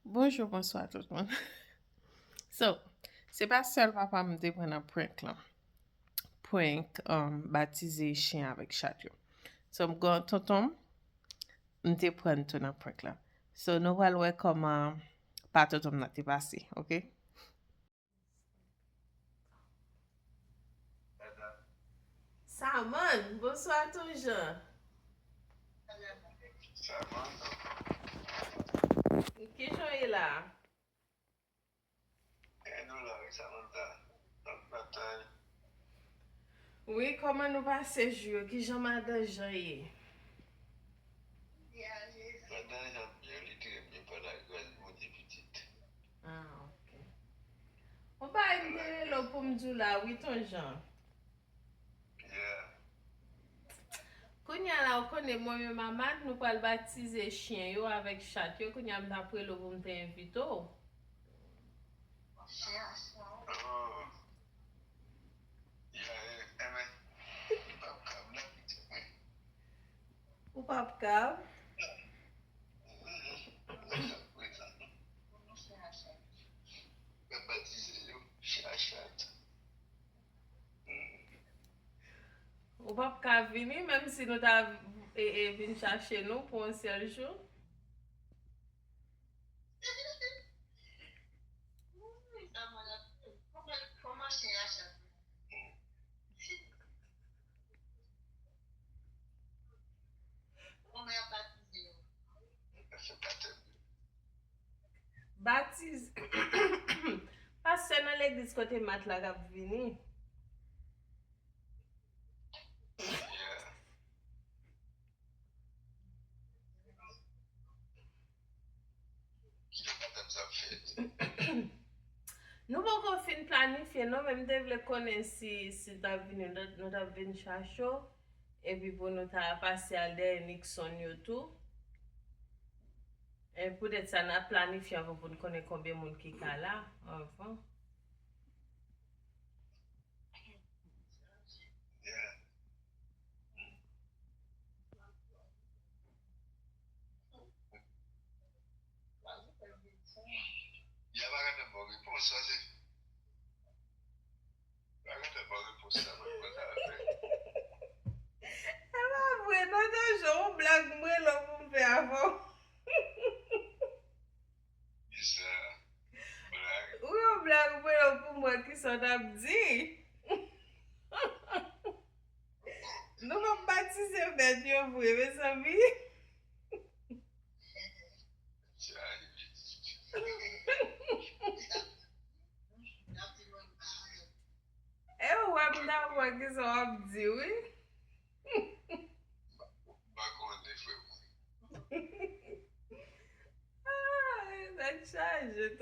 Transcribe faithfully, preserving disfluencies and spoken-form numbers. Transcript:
Bonjou, bonswa tout moun. So, se pa sèl papa m te pran nan prank lan. Prank, um, batize chen avèk chat yo. So, m gen tonton m, m te pran tou nan prank lan. So, nou pral wè kòman pa tonton m nan te pase, oke? Samann, bonswa Ton Jan. Samantha. Kijan w ye la? E nou la wi Samantha. N ap batay. Wi, kòman nou pase jou yo? Kijan madan Jan ye? Madan Jan byen, li trè byen, pa lagras Bondye pitit. Ah, ok. Yon bagay m te rele w pou m di w la wi, Ton Jan. Yeah. Kounye a la, ou konnen mwen menm a Mad, nou pral batize chen yo avèk chat yo. Kounye a m t ap rele w pou m te envite w. Oh. Yeah, yeah, yeah, man. M p ap kab la, pitit mwen. Ou p ap kab? Prezan. M ap batize yo, chen ak chat. Ou p ap ka vini, menm si nou ta, e, e, vin chache nou pou yon sèl jou? Batiz. Pastè nan legliz kote Mat la k ap vini. Nou poko fin planifye non, men m te vle konnen si, si l t ap vini, nou t ap, nou t ap vin chache w, epi pou nou ta pase al dèyè Nixon yo tou. E poutèt sa, n ap planifye anvan pou n konnen konbyen moun ki ka la anvan. Yeah. Y a pa gentan ba w repons sa, se. Pa gentan ba w repons sa, mwen, mwen ta fè. E pa vre, non, non, Jan, yon blag mwen la pou m fè avan. Kisa? Blag? Ou yon blag mwen la pou m wè kisa w t ap di. Nou p ap batize bèt yo vre, mezanmi. E ou wè m ta wè kisa w ap di, wi. M pa konnen, frè mwen. Ah, tèt chaje.